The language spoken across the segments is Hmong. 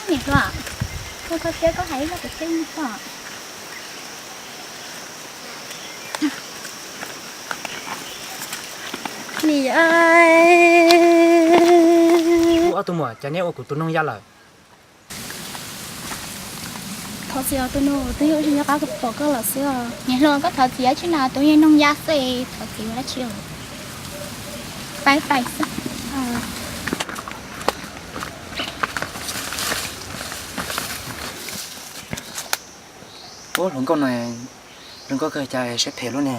Niam hluas, koj koj thiab koj hais ib zaj pem teb niam hluas. Niam, ob tug muam, cas neb ua kuv tus noog ya lawm? Thov txim os tus nus, twb yog ua tsis nco qab kuv pom koj lawm xwb os. Niam hluas, koj thov txim dab tsi na, tus yog noog ya xwb, thov txim ua dab tsi os. Pais pais xwb. Ub, hluas nkauj no, hluas nkauj kawg cas siab phem luaj ne.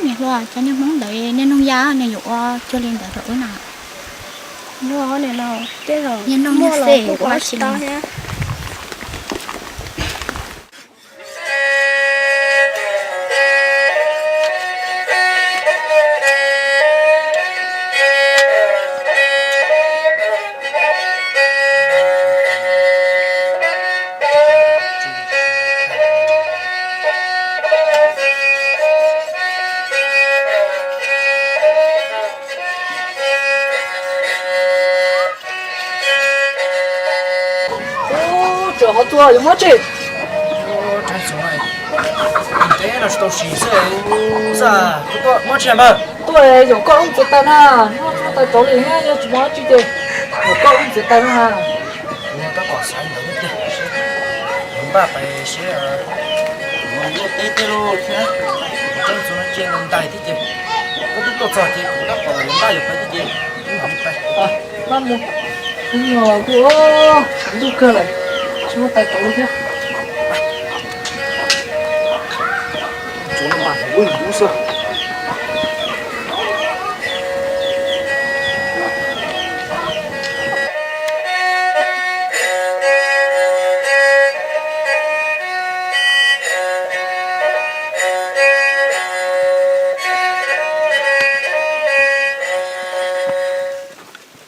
Niam hluas, cov niag Hmoob ntawd niag noog ya nws yuav ua cuag li ntawd rau wb na. Niag noog xwb ua dab tsi li. Ub, tsam hov tuaj yuav muab tsi. Teb no tsis tau sim xwb. Xav tuaj muab tsi npawg? Tuaj yuav koj wb txiav taws na, noj tsis tau rauv li thiab, yog tsis muaj dab tsi ces yuav koj wb txiav taws na. Kuv tab tom xav ntawd thiab tiag, npaj pais seb, kuv yuav teb tej lub thiab, kuv tseem txog no cia ntais thiab ces, koj twb tuaj txog ces kuv tab tom yuav npaj yuav pais thiab ces, wb mam li pais. Maj mus, kuv nyuag kuj ntuj kawg lawm, tsis muaj taws rauv li thiab. Tsuav no mas ub ub xwb.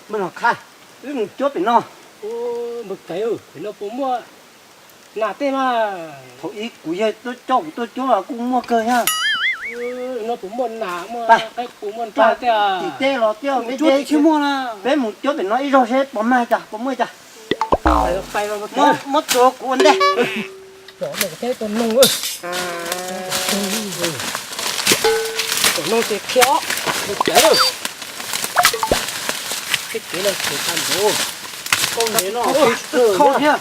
Maj Nom Khaj, wb mus cuab pem no. Npawg Kev, pem no puas muaj nas tej mas? Thaum ub kuv yawg tuaj coj kuv tuaj cuab los kuj muaj kawg thiab. No puas muaj nas, muaj qaib qus, muaj nraj tej? Tim tej los thiab, peb mus cuab pem no ib zaug seb puas mag cas, puas muaj cas. Muab tso kuv ua ntej. Tom no ces qhia os, qhia kev los tseem tag npaum. Koj no thiab.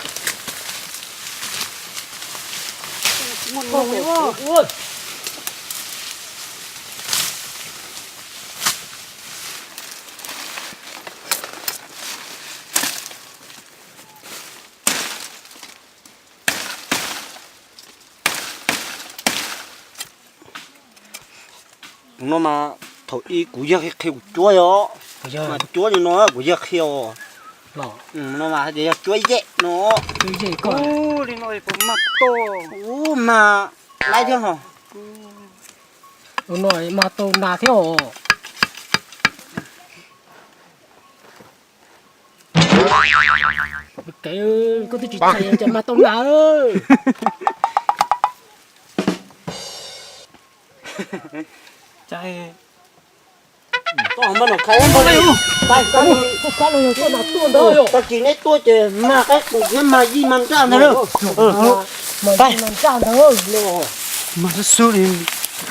Tus no mas thaum ub kuv yawg qhia kuv cuab os, mas cuab li no kuv yawg qhia os. No mas yog cuab yem no. Li no puas mag tau? Ub, mag laib thiab hos. Tus no mag tau nas thiab os. Kev, koj twb tsis txhais cas mag tau nas. Koj mas Nom Khaj, tag kis neb tuaj ces mag qaib qus thiab mag yij mag nraj ntag lauj. Mag yij mag nraj ntag. Mag xwb xwb li.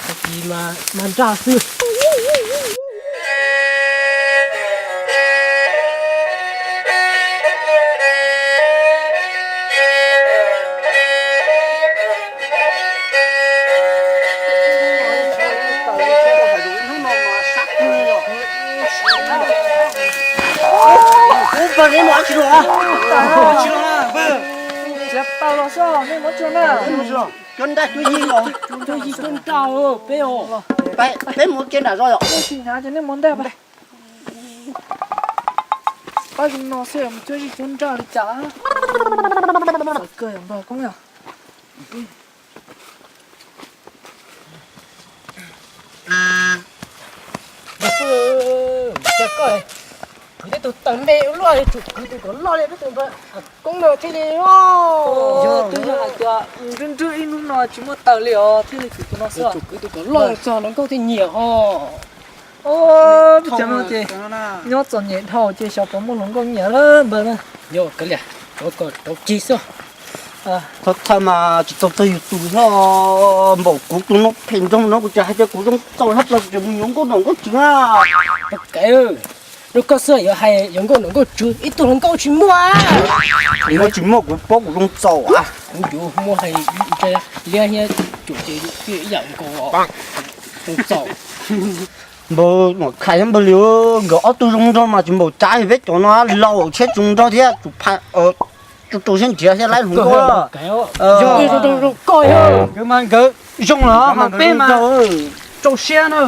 Tag kis mag nraj xwb. Ub, npawg, neb mus dab tsi los? Txiav taws los xwb, nej mus dab tsi los na? Cuab nraj cuab yij los. Cuab yij cuab nraj peb os. Peb mus ua ke nram zos yom. Nej tsis hnyav ces nej mus ntej. Pab zoo no xwb mus cuab yij cuab nraj li cas. Txawv kawg yom npawg Koob yom. Yog xwb, cas koj, kuv twb Tus tawm npe ua luaj yuav tsum kwv tus kom loj li peb tus npawg Koob no thiaj li os. Yog twb yog hais tias nrwb nrwb ib hnub no tsis muaj taws li os thiaj li kwv tus no xwb. Yuav tsum kwv tus kom loj txog hluas nkauj thiaj nyiam os. Ua cas no ces nyob txom nyem dhau ces xyov puas muaj hluas nkauj nyiam lawm npawg na. Yog kav liam, rov kom rau cig xwb. Thawj thawj mas tsis txaus txog yus tus thiab. Npaum kuv tus no phem nrog no kuv tseem hais tias kuv zoo txaus hab plas kuv tseem mus yuav nkauj nom nkauj tswv na. Rau koj xwb yuav hais yuav nkauj nom nkauj tswv, ib tug hluas nkauj tsis muaj. Kuv muaj tsis muaj kuv paub kuv zoo txaus. Kuv yuav muaj hais liab thiab cuam ces ib yam nkaus, zoo txaus. Npawg Nom Khais thiab npawg Liv, nkawd ob tug zoo nraug mas tsis npaum cas, peb cov no laus thiab tsis zoo nraug thiab, tsum pha, tsum tsum siab nrhiav thiab laib hluas nkauj. Yog zoo zoo koj yog nkawd mas nkawd zoo los mas peb mas rau siab na.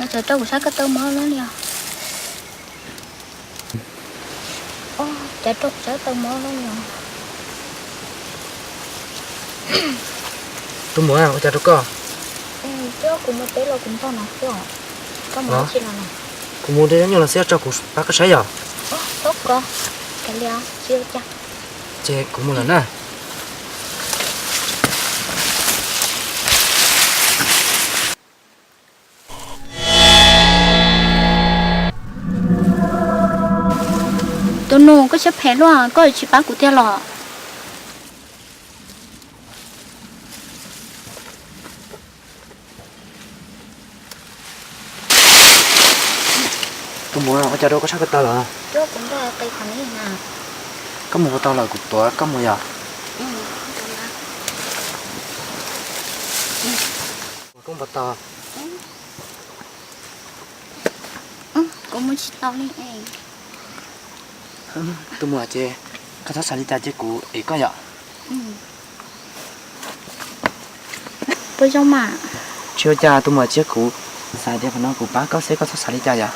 Cov rau kuv sab ko tau mob lawm li os. Cov rau kuv sab tau mob lawm li os. Tus muam, ua cas rau koj? Coj kuv mus teb los kuv ntog no xwb os. Koj mus tsis los no? Kuv mus de nyuj los xwb, tso kuv pab koj saib yom. Txhob kov, kav liam, tsis ua cas. Ces kuv mus lawm na. Tus nus, koj siab phem luaj, koj tsis pab kuv tiag los? Tus muam, ua cas rau koj sab ko taw lawm? Koj mus ko taw lawm, kuv tuav koj mus yom. Koj mus ko taw. Kuv mus tsis tau li. Tus muam ces koj txhob xav li cas ces kuv ev koj yom. Puas zoo mas? Tsis ua cas tus muam, cia kuv xav tias qhov no kuv pab koj xwb, koj txhob xav li cas yom.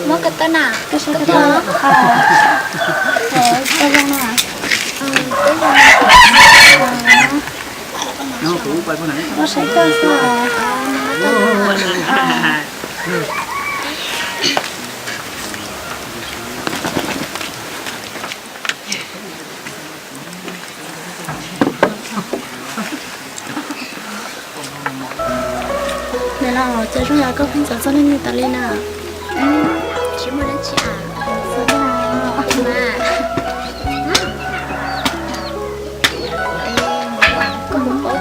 Muab ko taw na. Ko taw. Ko zoo na. Muab saib koj xwb. Nim no ces zoo yog koj pheej txom txom nyem tas li na. Tsis muaj dab tsi a. Koj puas paub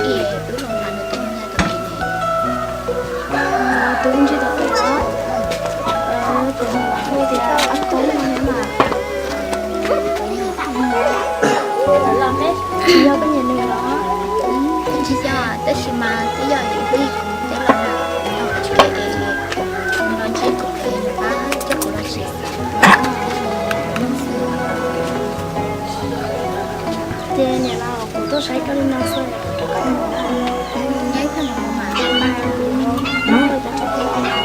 tias wb los nrog nws tuaj nyob tom kev ne? Tus ntsib tom kev os. Tus hu tias Ab Toob no mas. Tsis yog koj nyiam nws los? Tsis yog, tab sis mas twb yog ib hlub ib kuv thiab los tsis no ntsib kuv es nws pab coj kuv los tsev xwb. Ces niam laus, kuv tuaj saib koj li no xwb. Nyob ib pliag mas kuv mus mas. Kuv mus nrog koj tuaj saib koj li no.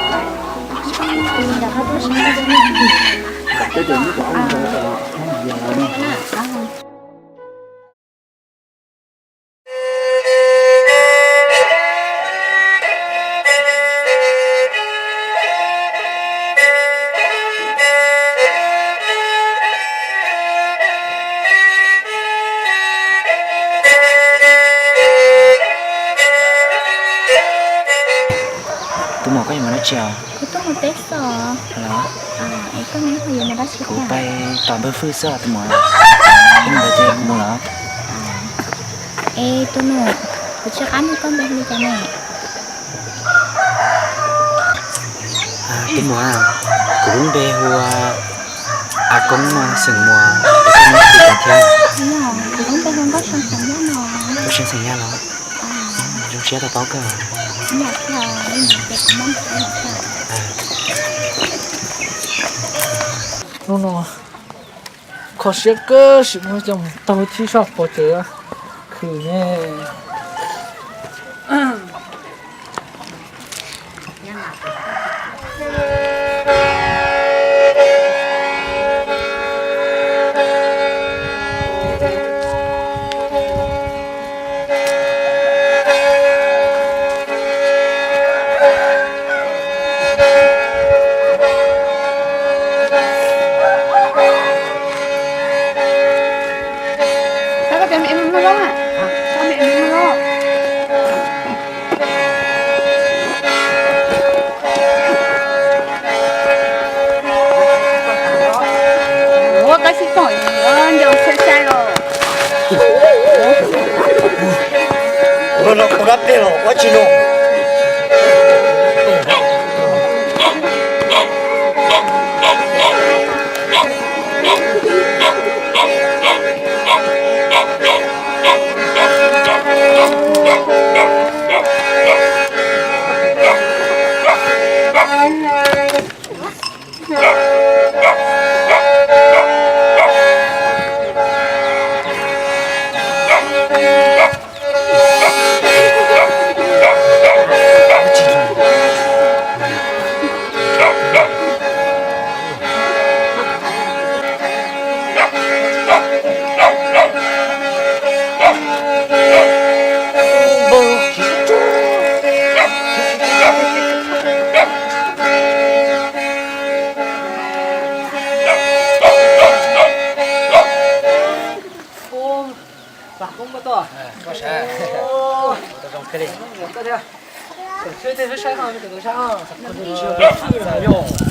Tus muam, koj yuav mus dab tsi os? Kuv tuaj mus teb xwb. Los, es koj ne, koj yuav mus dab tsi? Kuv pais tom npawg Fwj xwb os tus muam. Koj mus ntawd ces kuv mus los. Es tus nus, kuv tsis qab nug koj npe hu li cas ne? Tus muam, kuv lub npe hu ua A Koob no, xeem Muas, es koj lub npe hu li cas thiab? Kuv lub npe hu Nkauj Seev xeem Yaj no. Nkauj Seev xeem Yaj los? Zoo siab tau paub koj. Hnub no kho siab kawg, sim muab coj mus taug thib soj pov tseg khwm ne. Ua koj sib koom ncaus sai sai los. Ua no kuv dab peg los ua tsis no.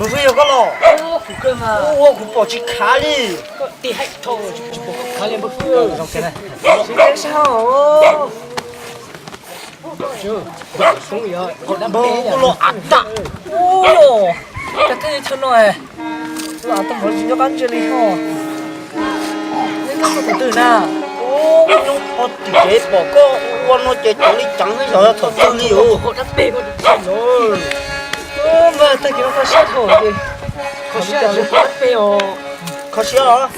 Mus vwj yog koj los. Ua kuv pom tsis khav li. Npawg kuv los av tag. Ua, cas thiaj li chaw no es los av tag nrho tsis nco qab ntsia li ho. Neb nyob tus twg na? Ua, nyob tim tsev pom koj ua no ces cov li ceev xwb xyov yog thaum twg li os. Npawg, tag kis no kho siab thaum ces kho siab, kho siab los?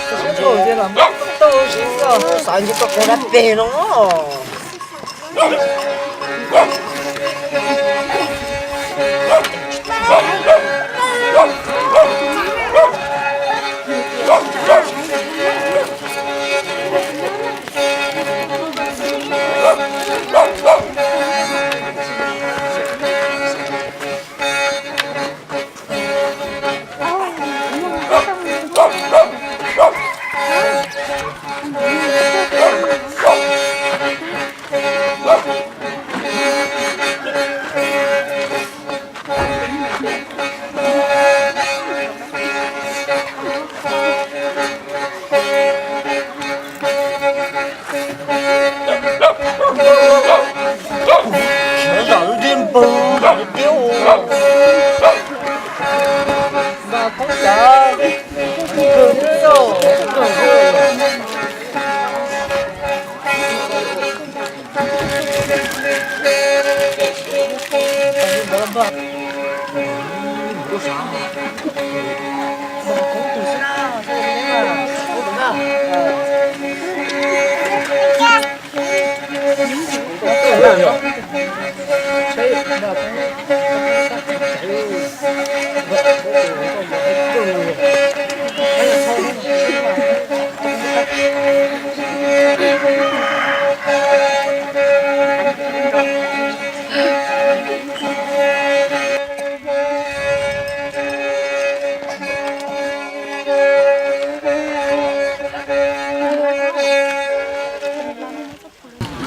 Kho siab thaum ces lam tau si xwb. Xav ntshe koj kho dab peg no.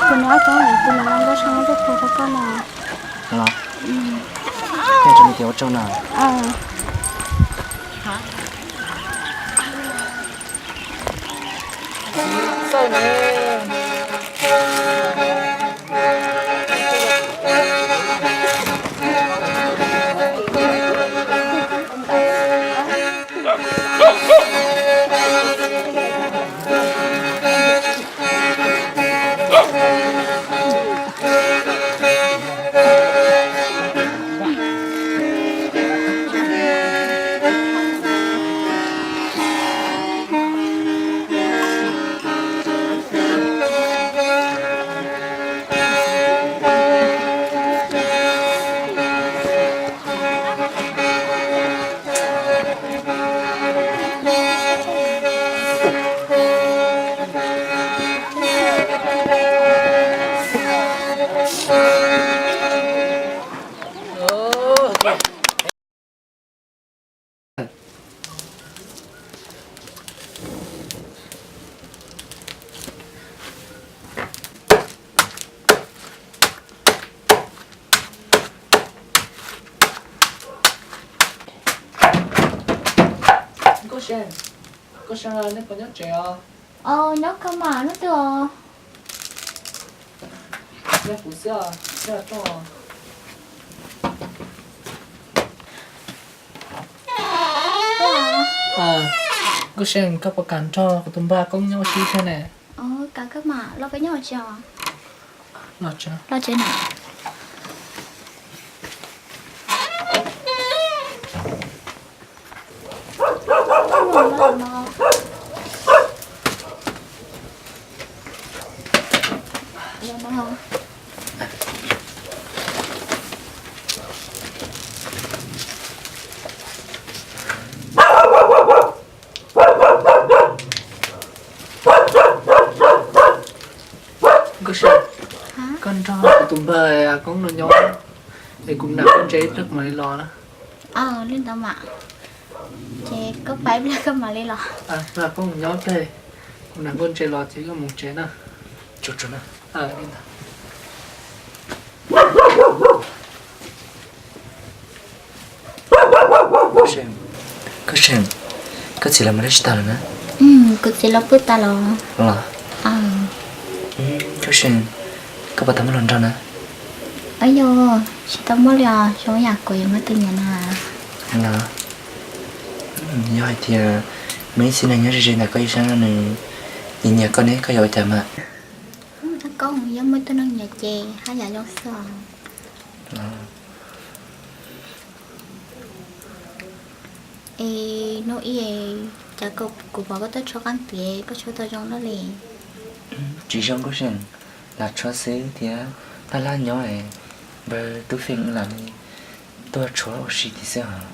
Kuv nrog koj, kuv nrog koj, koj sau rau kuv rau koj no. Los, koj tsis ua tsaug na. Nkauj See, Nkauj See, nej puas nyob tsev os? Nyob kawg mas, hnub twg os? Nyob kuv xwb os, nyob rooj. Nkauj See, koj puas kam nrog kuv tus npawg Koob nyob ua si thiab ne? Kam kawg mas, los peb nyob ua tsev os. Los tsev na. Nkauj See, koj nrog kuv tus npawg Koob no nyob es kuv nam koj ntse rau kuv mam li los na. Li ntawd mas, ces koj pab ib pliag koj mam li los. Koj nyob tes, kuv nam koj ntse los ces koj mus tsev na. Nkauj See, koj txiv lawv mus dab tsi tag lawm na? Kuv txiv lawv pw tas los. Los. Nkauj See, koj puas tau muaj hluas nraug na? Yog, tsis tau muaj li os, zoo yam kuv yuav muaj tus nyiam na. Los, yog hais tias muaj ib txhia neeg nyob ze ze ntawm koj ib sab no nws nyiam nyiam koj ne, koj yuav ua cas mas? Koj yog muaj tus neeg nyiam ces haj yam zoo xwb os. Es hnub ib, cas kuv pom koj tuaj tshuab qab tias koj tshuab tau zoo dab li? Tsis zoo Nkauj See, lam tshuab xwb thiab, laj laj nyob es npawg Tub Feej lam li tuaj tshuab ua si tiag xwb os.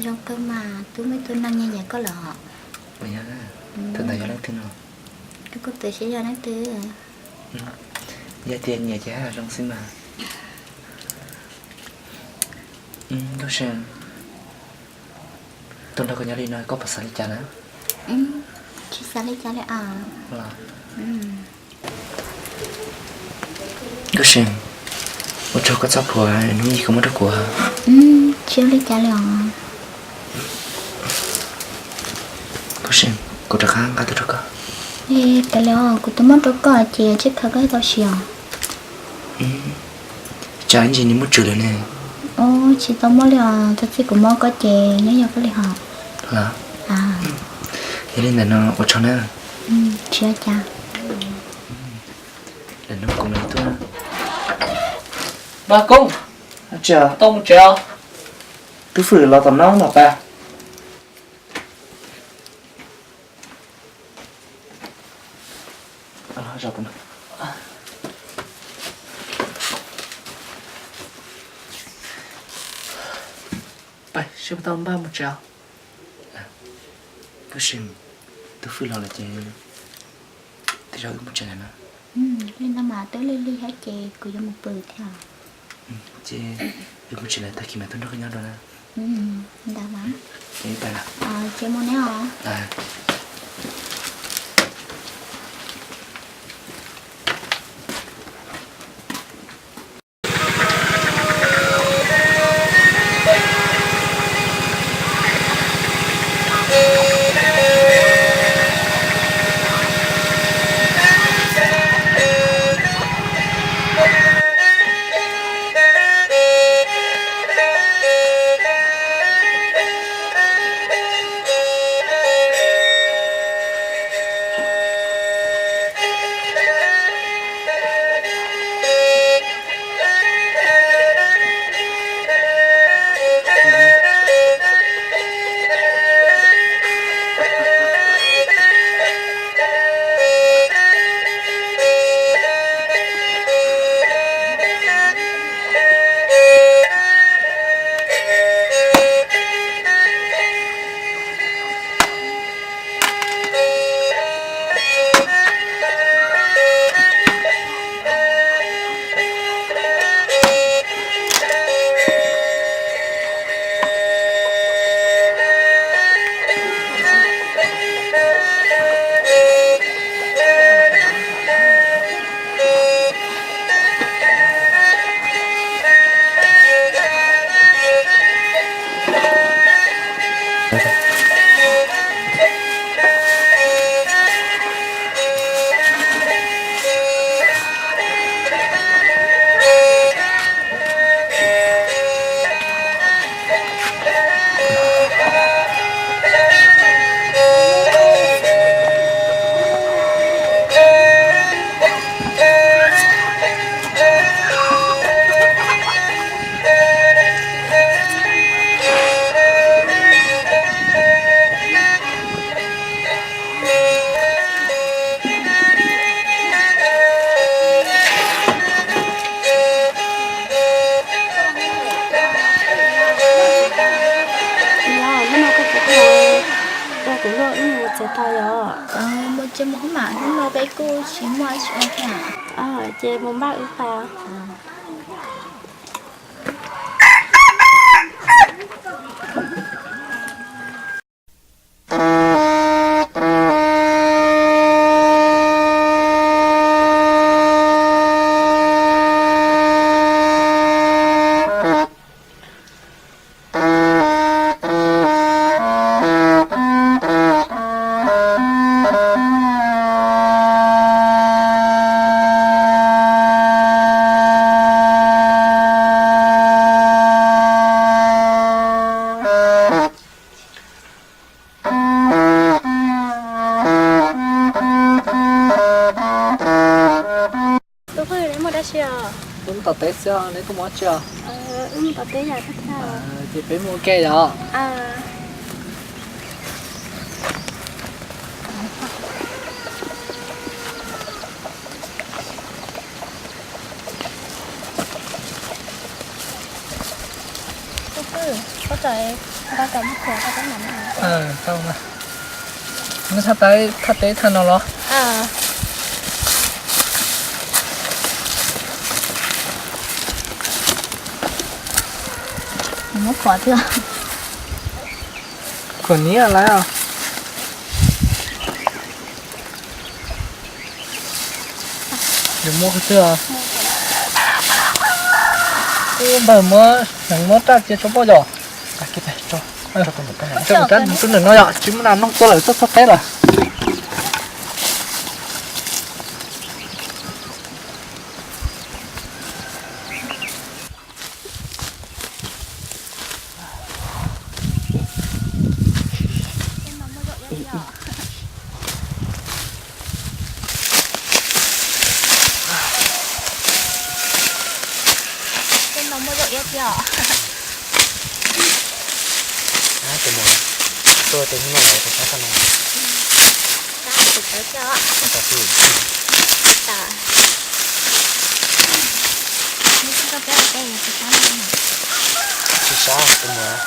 Zoo kawg mas, twb muaj tus neeg nyiam nyiam koj lawm. Tus ntawd yog leej twg no? Kuv twb tsis yog leej twg. Yog tias nyiam ces haj zoo xwb mas. Nkauj See, tus nrog koj nyob li no koj puas xav li cas na? Tsis xav li cas li os. Nkauj See, ua tsaug koj txoj phuam hnub ib koj muab rau kuv os. Ua li cas li os? Kuv rov qab nqa tuaj rau koj. Ua li os, kuv twb muab rau koj ces tsib kawg koj tau siv os. Tsam ib ntsis nws muaj tswv lawm ne. Ub, tsis tau muaj li os, txog txij kuv muab koj ces nyob yog koj li hos. Los, yog li ntawm no ua tsaug na. Tsis ua cas. Lawm no kuv mam li tuaj. Npawg Koob, tau mus tsev os. Tub Fwm los tom no los pas. Pais seb puas tau npaj mus tsev. Tub Fwm, Tub Fwm los lawm ces tej zaum wb mus tsev lawm na. Li no mas twb lig lig thiab ces kuv yuav mus pw thiab. Ces wb mus tsev lawm, tag kis mam tuaj nrog koj nyob dua na. Ntawd mas. Ces pais lawm. Ces mus neb os. Hnub no koj puas tuaj, tuaj kuv luaj wb mus tsev tau yom? Mus tsev mus hoob mam, hnub no peb kuj tsis muaj tsis ua thiab. Ces mus npaj wb pas. Tub Fwm, neb mus dab tsi os? Wb mus tom teb xwb, neb kuj mus dab tsi os? Wb mus tom teb yam koj thiab. Ces peb mus ua ke yom? Tub Fwm, koj tau npaj cov muab khuam rau peb mam mus. Tau mas. Neb thaj teb, thaj teb thaj no los? Muab khuam twg? Khuam niab lawm. Yuav muab qhov twg? Ub, npawg muab, muab raj cia tso poj yom. Rab no yog tsis muaj nas noog tua lawm, txog txog teb lawm. Tej no muaj zaub iab thiab os. Tus muam, tuaj tus hnub no los tus sab tag no. Sab tus tawv thiab os. Sab tsis tas. Neb tsis koj peb ua teb tus sab no. Tsis sab tus muam,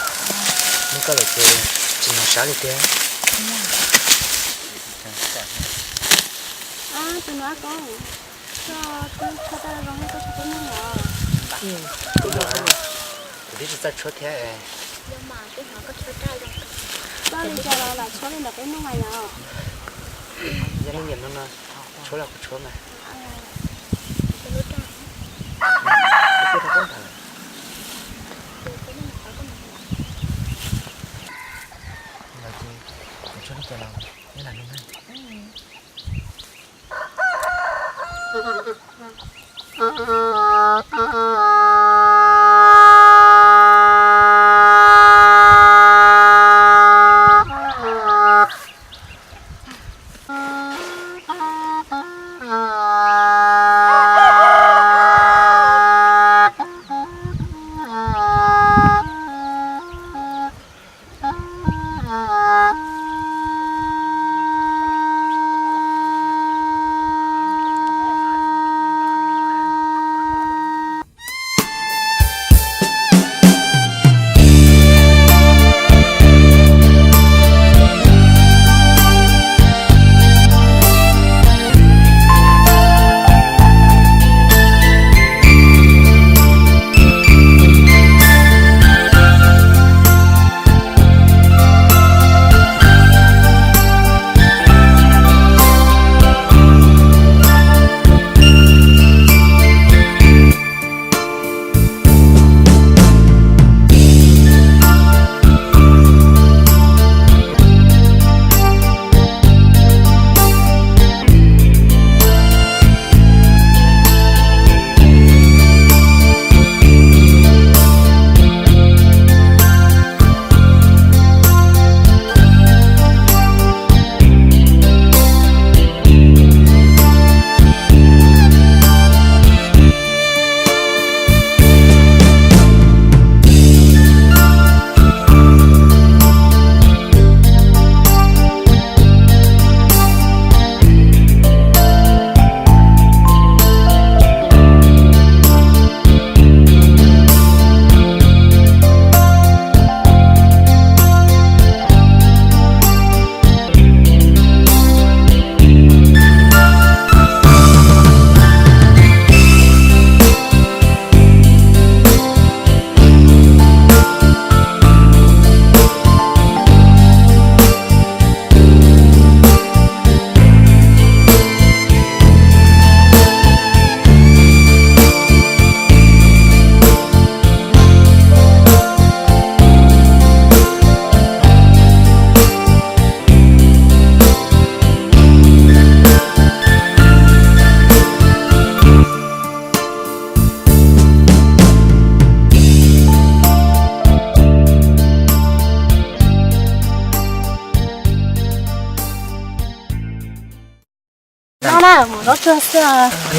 neb koj lawm ces tsis hnov sab li tiag. Tus no koj, koj tshuab raj zoo, koj tshuab peb noj los? Kuv twb tsis txawj tshuab thiab. Koj li cas los lam tshuab li ntawd peb noj mas yog. Yog nej nyiam no no, tshuab los kuv tshuab mas. Kuv tshuab li cas los nej lam noj.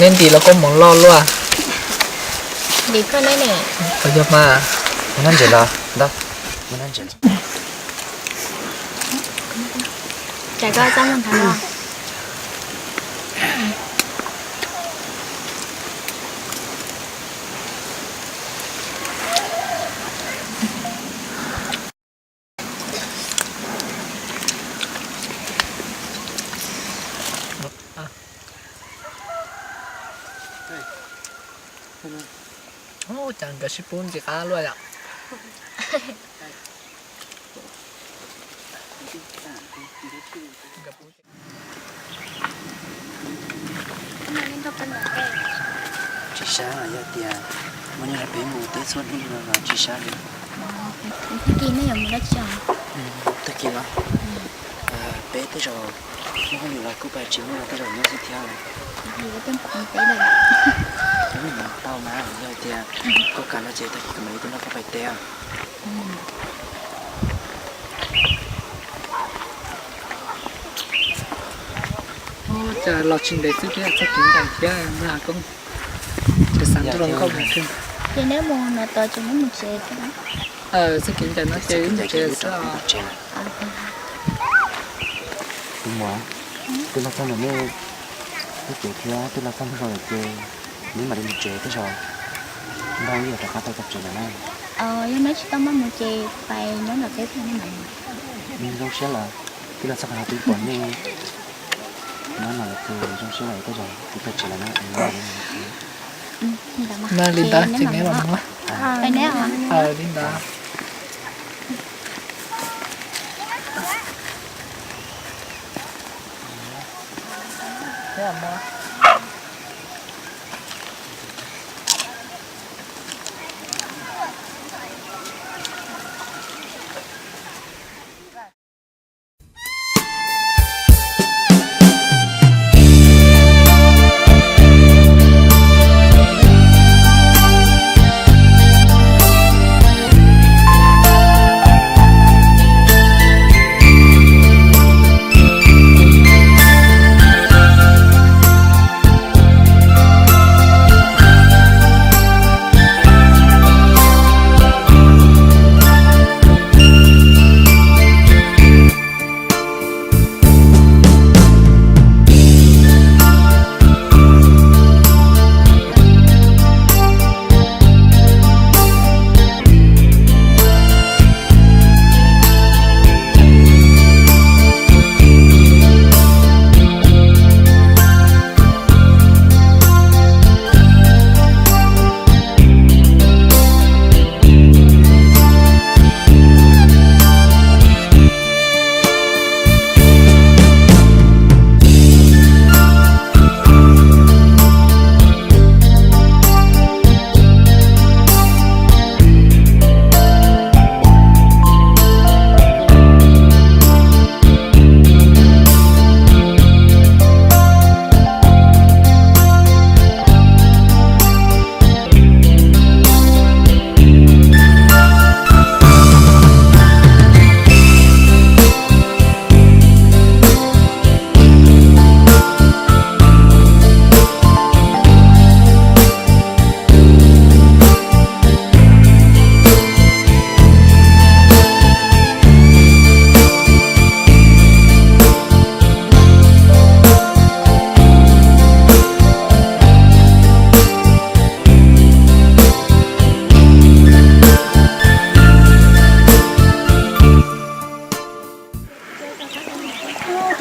Neb ntim los koj moov loj luaj. Yog mas, mus noj ntses los ntau. Ua cas nkawd sib pub ntxim qab luaj yom. Tsis sab los yog tias muaj nyob rau peb mus teb txhua hnub no los tsis sab li. Tag kis nej yuav mus dab tsi os? Tag kis los peb tej zaum muaj hauj lwm los kuj pab tsis muaj, tej zaum nyob xwb thiab. Tau mas, yog tias koj kam no ces tag kis kuv mam li tuaj nrog koj pais teb. Cas los tsis ntev xwb thiab, txog kev ncaim thiab no Koob. Ces xav nrog koj mus. Ces neb mus no tos ces neb mus tsev. Txog kev ncaim no ces wb mus tsev xwb. Tus muam, twb los txog ntawm nej lub tsev thiab twb los txog ntawm no lawm ces neb mam li mus tsev, tej zaum nrog wb yuav rov qab tau txog tsev lawm na. Yog neb tsis tau maj mus ces pais nyob nram teb thiab. Zoo siab lawm, twb los txog qhov no twb pom nej nyob no lawm ces zoo siab lawm, tej zaum twb txog tsev lawm na. Li ntawd ces neb los mus. Li ntawd.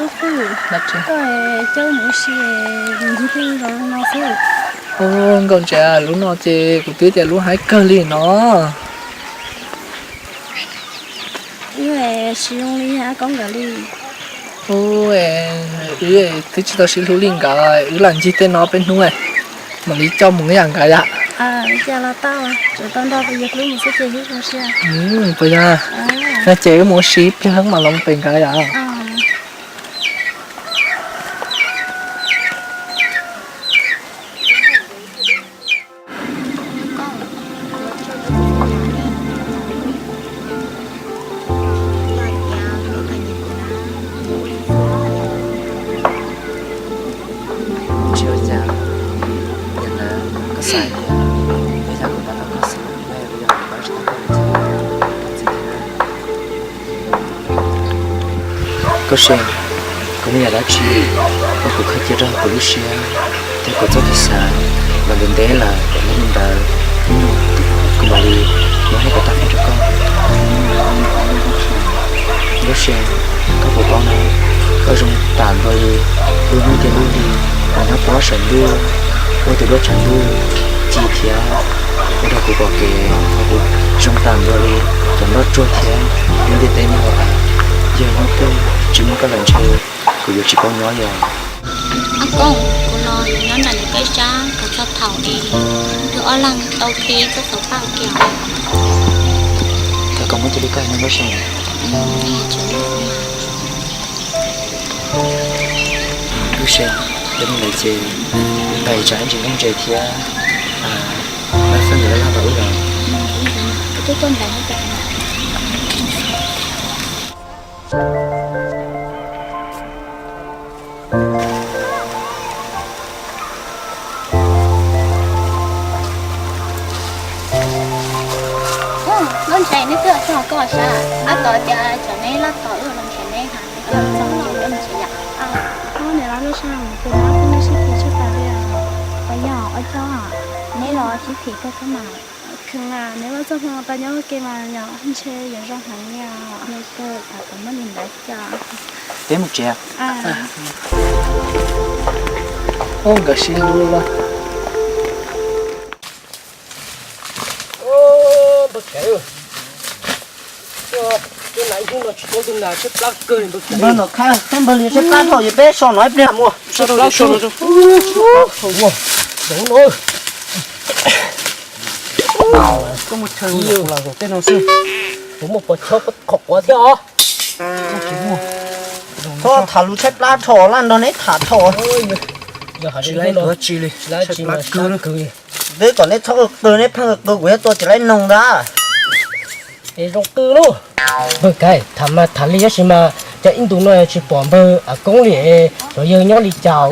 Tub Fwj, koj coj mus ua si ncig peb zos no xwb. Ub, Nkauj Ntse, lub no ces kuv twb tias lub haib kawg li no. Wb siv zoo li Koob nkawd li. Ub, wb twb tsis tau sib hlub li nkawd, wb lam ncig tej no peb hnub, mam li coj mus ib yam nkawd yom. Puas yog? Yog ces wb mus ua si ib pliag mam los pem nkawd yom. Tsis ua cas, yog lawm koj xav tias ib yam kuv pab tau koj xwb, yog kuv pab tsis tau koj lawm ces koj txiv thiab. Koj Seej, kuv muaj yam dab tsi, koj kuv khaws cia rau kuv lub siab thiab kuv txoj kev xav los ntev ntev lawm, yog li ntawd, kuv mam li muab hais kom tag nrho rau koj. Koj Seej, koj puas paub na, koj zoo tam npaum li lub hnub thiab lub hli uas nyob puag saum ntuj, ua tus duab tshav ntuj ci thiab ua rau kuv pom kev, kuv zoo tam npaum li cov nplooj tsuag thiab lub ntiaj teb no. Yog hnub twg tsis muaj koj lawm ntshe kuv yuav tsis paub nyob li os. Koj, kuv los nyob nram peb sab, kuv txog thaum es nrog ob leeg tau khi txoj xov paj kiag. Koj muab tus li koj hais no lub sij hawm. Lub sij hawm, cov me ntawd ces pais tsam ntsis nyob ntses thiab, lawv fab ntawd lawv laj tau wb los. Lub ntses neb twb txog koj sab, ab, tau tias tsam neb laj tau wb los nrhiav neb, neb twb txog lub ntses yom. Ob niam loj lub sab mus pem no kuj neb sib khi tshaj tas li. Ua yog ua cov neb los sib khi koj thiab mas. Kheev, neb loj txog hmo tas nyob ua ke mas yog ntshe yuav zoo heev li os. Neb kawg, kuv muab nws ntawd coj. Peb mus tsev. Nkawd sib hlub lawm. Npawg Kev, npawg Nom Khaj, npawg li tshaib plab dhau ces peb so no ib pliag mus. Koj mus chaw los tej no xwb, kuv muaj pos chob qhov quav thiab os. Txhob tham lus tshaib plab dhau, laj nrog neb tham dhau. Tsis laib dab tsi li, tshaib plab kawg. Peb kom neb txhob qw, neb pheej qw kuv thiaj tua tsis laib noog ntag. Es zoo qw lauj. Npawg Kev, tham mas tham li tab sis mas cas ib ntus no tsis pom npawg Am Koob li, xyov yawg nyob li cas.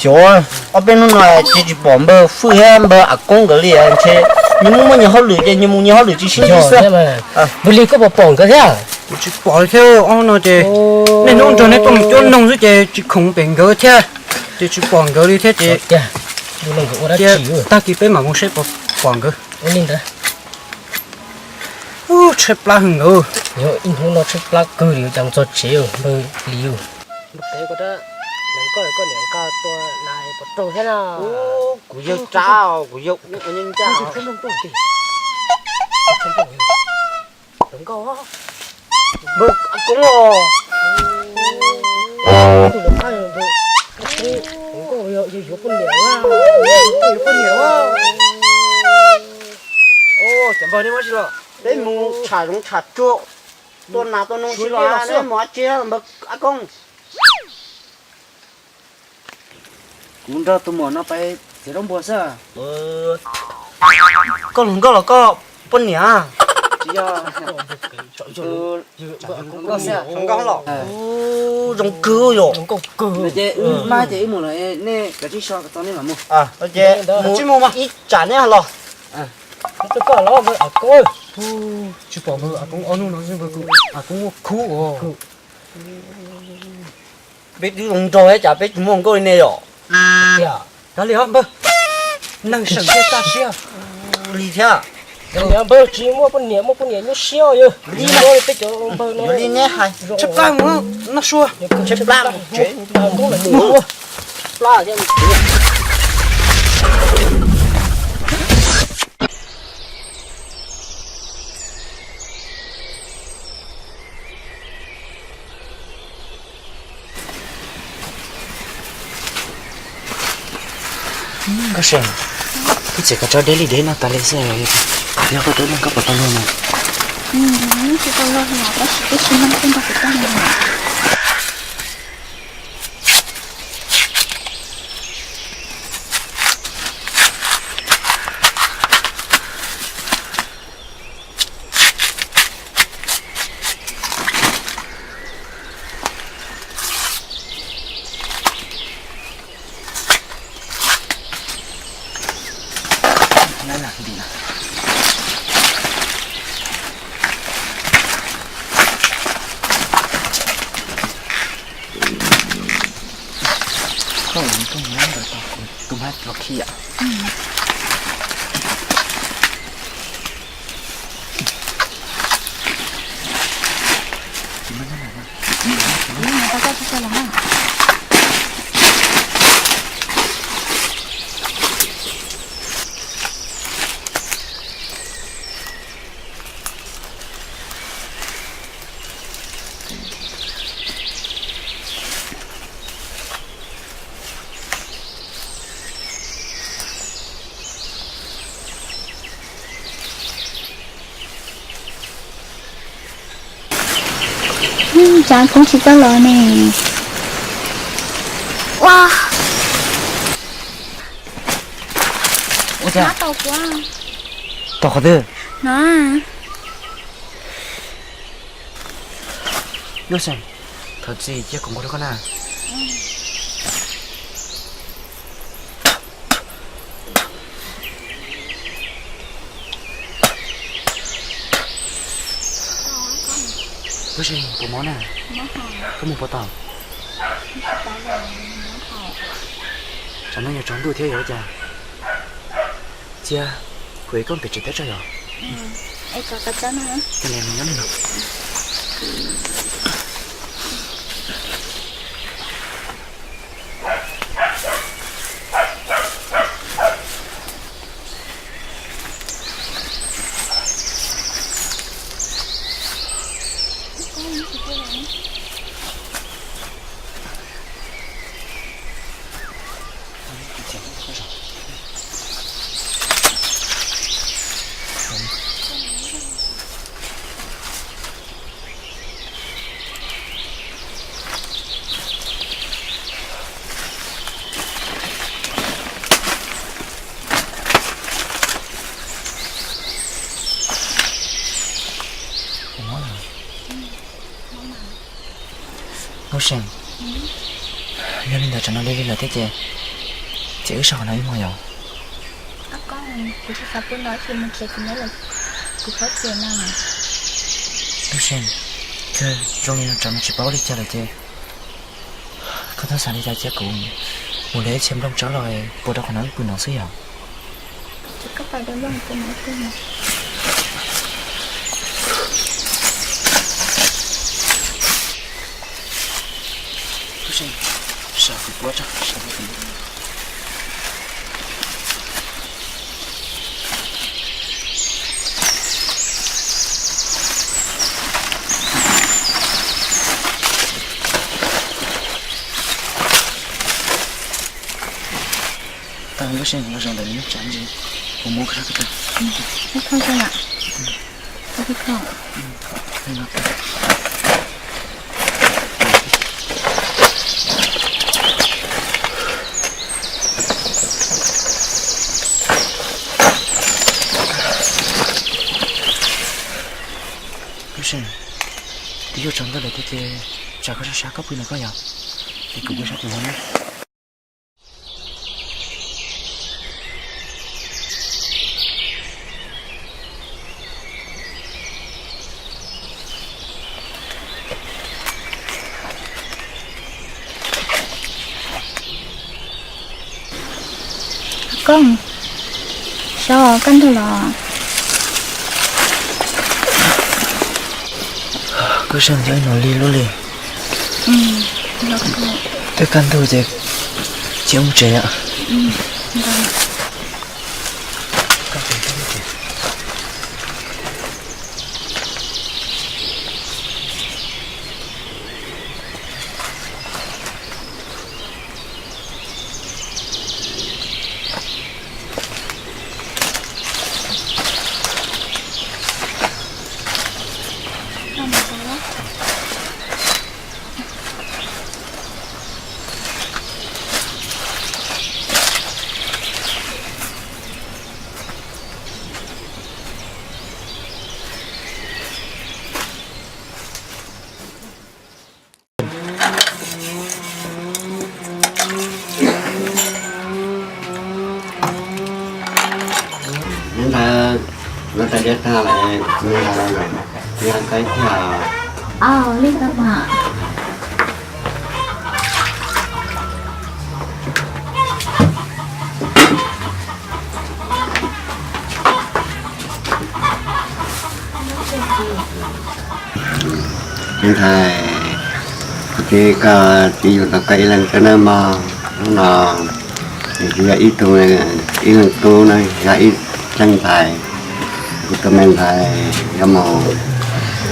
Xyov, ob peb hnub no ces tsis pom npawg Fwj thiab npawg Am Koob nkawd li, ntshe nyias muaj muaj nyias hauj lwm ces nyias mus nyias hauj lwm tsis sib ntsib xwb. Npawg Lis, koj puas pom nkawd thiab? Kuv tsis pom li thiab, ob hnub no ces niaj hnub nrog neb tuaj mus cuab noog xwb ces tsis khoom pem nkawd thiab, ces tsis pom nkawd li thiab ces tag kis peb mam mus seb puas pom nkawd. Tshaib plab heev nkawd. Yog ib hnub no tshaib plab kawg li, yuav cas txog tsev npawg Lis. Npawg Kev, koj niam nqa tua nas pov raug thiab na. Kuv yawg tsab os, kuv yawg ua nyeej ncaj. Npawg Am Koob os. Tus lawv qab yog npawg Am Koob, yog yuav poj niam na, yuav poj niam. Cov npawg, neb muab tsi los? Peb mus tsham zoov tsham tsuag, tua nas tua noog tsis los, neb mus dab tsi npawg Am Koob? Kuv nrog tus muam no pais txiav zaub npua xwb. Koj hluas nkauj los koj poj niam? Tsis yog, hluas nkauj xwb. Hluas nkauj los? Zoo kawg yom. Ces wb mab ces wb mus lawm, nej kav tsij so kom tau nej mam mus. Ces mus ib tsam neb los. Tsis pom npawg Am Koob ob hnub no xwb, npawg Am Koob muaj khub os. Peb twb zoo nraug thiab cas peb tsis muaj nkauj li nej yom? Kav liam npawg, neeg seem thiaj kaj siab li thiab. Kav liam npawg, tsis muaj poj niam, muaj poj niam nyuaj siab yog li peb cov npawg no. Li neb hais, tshaib plab mus noj sua, tshaib plab mus tsev. Plab thiab. Koj seem, koj txiav kav tso deb li deb no tas li xwb. Yog koj tuaj leej koj puas tau luag no? Tsis tau luag, tab sis twb tsis meej, twb nrog kuv tuaj no. Koj ua koj nyob ntawd tos kuv, tus mab los khi yom. Tsav koob tsis txawj los ne. Ua, ua cas? Tau kuv. Tau qhov twg? No. Lub Seem, thov txim cia kuv nquag rau koj na. Lub Seem, puas mob na? Koj mus puas tau? Tsam no yuav tsaus ntuj thiab yuav ua cas? Cia kuv ev koj pem tsev teb tso yom. Lub Seem, yog li ntawd tsam no li li lawm thiab ces, ces wb sab qhov no wb mus yom. Lub Seem, kawg zoo li no tsam no tsis paub li cas lawm ces, koj txhob xav li cas, cia kuv mus liam ib txhia nplooj tsawb los puas rau qhov no wb pw no xwb yom. Tau, lub Seem, los zaum ntawm nws tsav ntsis, kuv muab koj sab ko taw. Lub Seem, twb yuav tsaus ntuj lawm thiab ces tsam koj sab sab koj pw ntawm koj yom, es kuv pw sab tim no na. Koj, sab kaj ntug los? Koj sab ncaim no li lub li. Twb kaj ntug ces cia mus tsev yom. Neb ntawd, neb tais diav tag lawm, neb ntawd, neb tais thiab. Aw, li ntawd mas. Me ntxhais, kuv thiab koj tsis yug tau koj ib leeg xwb nawb mog. Hnub no tsis yog ib tug, ib leeg tub na, yog ib leeg ntxhais. Kuv tus me ntxhais yuav mus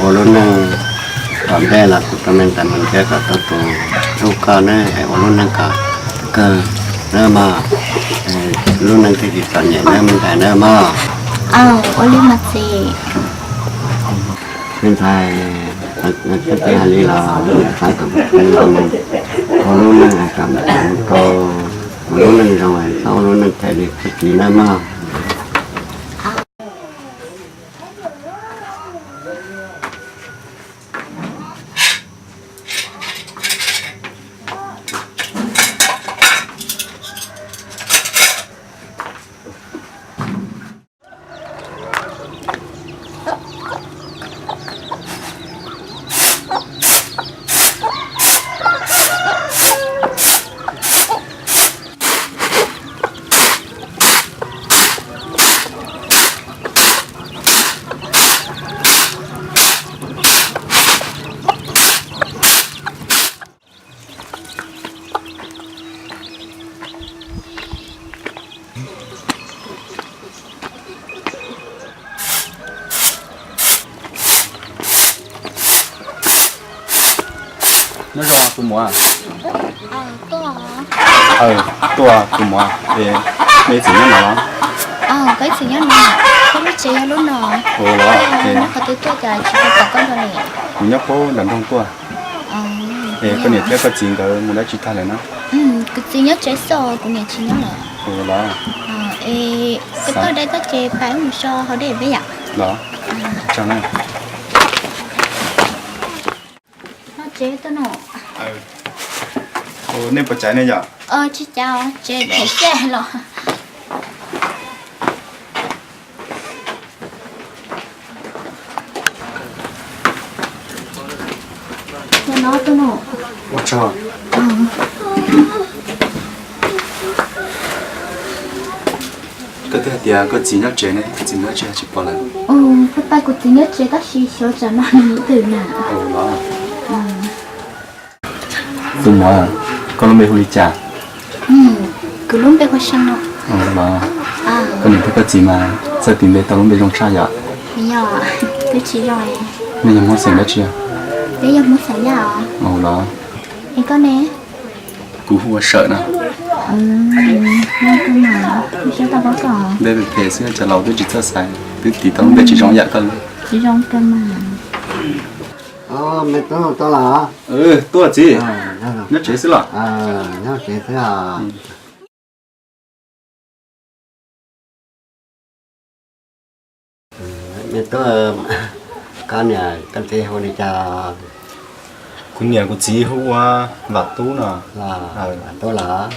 ua lub neej tom ntej los kuv tus me ntxhais mus nrhiav kom tau tus hlub koj na, es ua lub neej kom kawg nawb mog. Lub neej thiaj tsis txom nyem nawb me ntxhais nawb mog. Aw, ua li mas txiv. Me ntxhais, Thiab hais li los xav kom ua lub neej kom mus rau ua lub neej zoo, txhob ua lub neej them li txhob txiv nawb mog. Nyob zoo tus muam. Tuaj tus muam, es nej ib txwm nyob no los? Koj ib txwm nyob no, koj lub tsev yog lub no. Ua los, nyob qhov twg tuaj cas tsis pom koj nrog ne? Kuv nyob puag nram nroog tuaj. Es koj niam thiab koj txiv nkawd mus dab tsi tag lawm no? Kuv txiv nyob tsev xwb, kuv niam tsis nyob lawm. Ua los, es koj tuaj dai txoj ces pais wb mus so haus dej peb yom. Los, tsaug na. Noj tsev tuaj no. Nej puas caiv ne yom? Tsis caiv, tsev them xyaj los. Ua tsaug. Koj twb hais tias koj txiv nyob tsev ne, koj txiv nyob tsev tsis pom lawm. Kuv pais kuv txiv nyob tsev tab sis xyov tsam no nws mus twg na. Tus muam, koj lub npe hu li cas? Kuv lub npe hu Seev no. Los, koj niam thiab koj txiv mas txawj tis npe tau lub npe zoo tshaj yom. Yog, twb tsis zoo. Nej yog Hmoob xeem dab tsi? Peb yog Hmoob xeem Yaj os. Los, es koj ne? Kuv hu ua Sawm no. Npe phem phem xwb, cov laus twb tsis txawj xaiv, twb tis tau lub npe tsis zoo yam koj li. Tsis zoo kawg mas. Me tub tuaj los? Tuaj txiv. Nyob tsev xwb los? Nyob tsev xwb. Me tub, koj niam koj txiv hu li cas? Kuv niam kuv txiv hu ua Vam Tub no. Vam Tub los?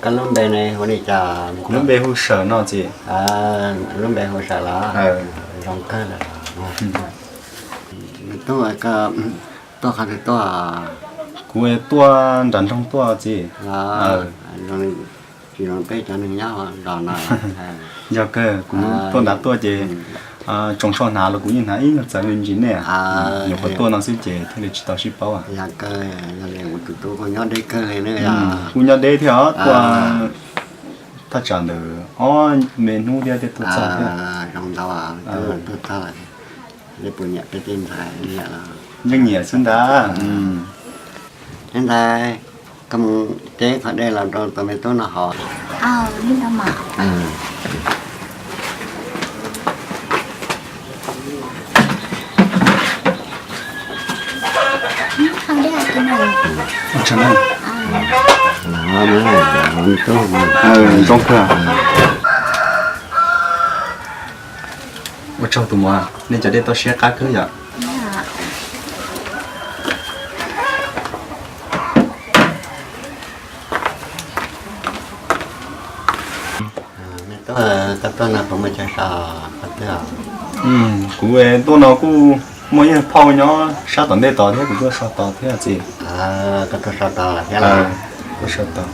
Koj lub npe ne hu li cas? Kuv lub npe hu Sawm no txiv. Lub npe hu Sawm los? Zoo kawg lawm. Me tub, koj tuaj qhov twg tuaj? Kuv tuaj nram nroog tuaj txiv. Tsis zoo peb cov neeg nyob zos no. Yog kawg, kuv tuaj nrad tuaj ces tsoom saum hnav los kuv yeej hnav ib nyuag txawv me ntsis nej. Nyuam qhuav tuaj no xwb ces thiaj li tsis tau sib paub. Yog kawg, yog li kuv tus tub kuj nyob deb kawg li ne. Kuj nyob deb thiab os, tuaj thaj tsam ntawd ob me hnub thiab thiaj tuaj txog thiab. Zoo ntau, tuaj txog lawm. Puas nyiam peb tej ntxhais? Yeej nyiam xwb ntag. Ntxhais, koj mus ceb qhov dej los rau tus me tub no haus. Zoo kawg. Ua tsaug tus muam, nej cov dej toj siab qab kawg yom. Koj tuaj, koj tuaj no puas muaj chaw so qhov twg? Kuv tuaj no kuj muaj ib phauj nyob sab tom ntej tod thiab, kuv tuaj so tod thiab txiv. Koj tuaj so tod thiab los? Tuaj so tod.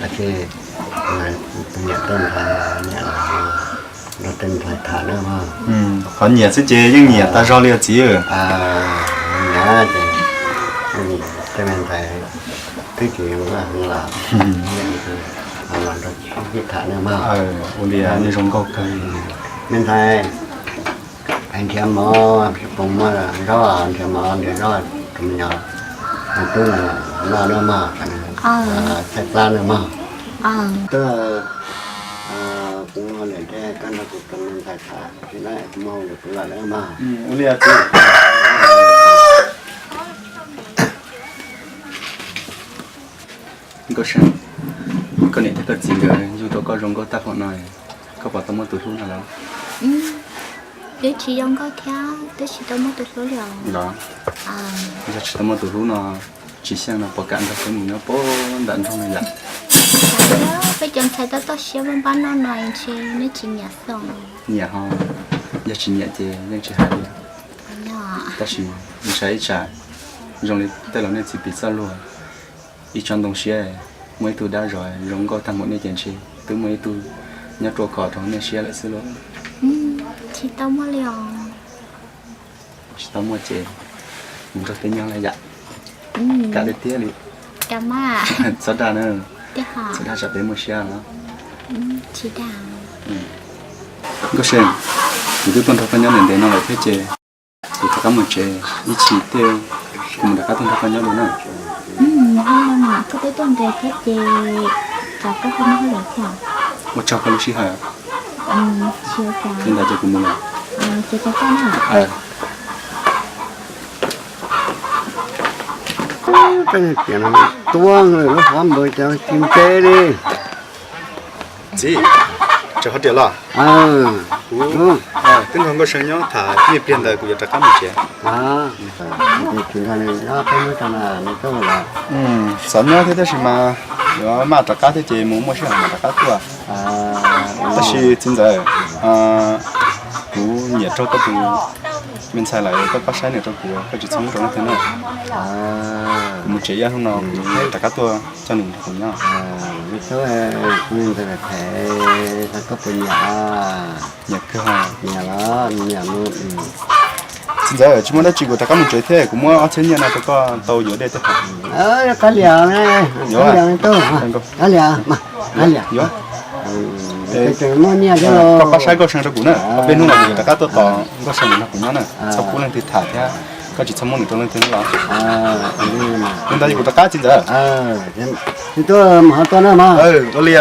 Tab sis tus niam tuaj nrog niam los nrog tej ntxhais tham na mog. Qhov nyiam xwb ces yeej nyiam tag zog li os txiv. Nyiam ces tej me ntxhais twb tsis zoo los, los nrog ib tham na mog. Ua li nej zoo nkauj kawg. Me ntxhais, nrhiav mov, poos muaj zaub, nrhiav mov nrhiav zaub rau me nyuam, tub noj na mog, thaij plab na mog. Tub, Kuv lawm thiab koj nrog kuv tus me ntxhais tham thiab na, kuv muaj hauj lwm kuv lawm na mas. Ua li txiv. Nkauj Seej, koj niam thiab koj txiv nkawd yug tau koj zoo nkauj tag npaum no, koj puas tau muaj tus hlub no lawm? Twb tsis zoo nkauj thiab twb tsis tau muaj tus hlub li os. Los, yog tsis tau muaj tus hlub no, tsis xyeej no puas kam nrog peb mus nyob puag nram nroog no yom? Peb cov ntxhais tab tom siab npab npab no no ntshe nej tsis nyiam xwb. Nyiam ho, yog tsis nyiam ces yeej tsis hais li. Tab sis ntshai ib tsam zoo li tej laus nej txiv piv txoj luag, ib tsob ntoo siab muaj ib tug dab zog zoo nkauj tag npaum nej ces ntshe twb muaj ib tug nyob ruaj khov rau nej siab lawm xwb lauj. Tsis tau muaj li os. Tsis tau muaj ces mus nrog peb nyob lawm yam. Kam tiag tiag li. Txhob dag na. Txhob dag tsam peb muaj siab no. Nkauj Seej, kuv twb tuaj nrog koj nyob ntev ntev no lawm thiab ces kuv rov qab mus tsev, ib chim tej kuv mam rov qab tuaj nrog koj nyob dua na. Koj twb tuaj ntev thiab ces tsam koj ho muaj hauj lwm thiab. Ua tsaug koj lub sij hawm. Li ntawd ces kuv mus lawm. Peb tias tuab lub qhov npawg cov tsis ntev li. Txiv, tseem ho riam los? Kuv twb nrog Nkauj Seej nyob tham ib pliag ntawd kuv yuav rov qab mus tsev. Xav nyob thiab tab sis mas yuav maj rov qab thiab ces mus muaj sij hawm mam rov qab tuaj. Tab sis txiv ntxawm, kuv nyiam raug koj tus me ntxhais lawm, koj pab saib nws rau kuv, koj tsis txhob muab rau leej twg na. Kuv mus tsev ib hnub no kuv rov qab tuaj coj nws nrog kuv nyob. Nyiam kawg. Txiv ntxawm, tsis muaj dab tsi, kuv rov qab mus tsev thiab, kuv muab ob txhiab nyiaj no rau koj tau yuav dej tej. Qab liam, qab liam, qab liam. Koj pab saib Nkauj Seej rau kuv na, ob peb hnub no kuv rov qab tuaj tos Nkauj Seej nrog kuv nyob na, txhob pub leej twg tham thiab, koj tsis txhob muab nws rau leej twg los. Li ntawd kuv rov qab txiv ntxawm. Ua li.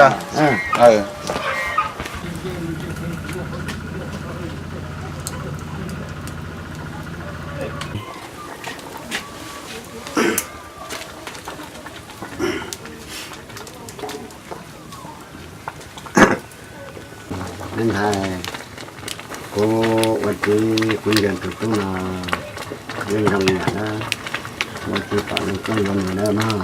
Me ntxhais, kuv ua txiv kuv nyiam tus tub no, yeej zoo yam na, ua txiv pom nws kuj zoo nws na mog.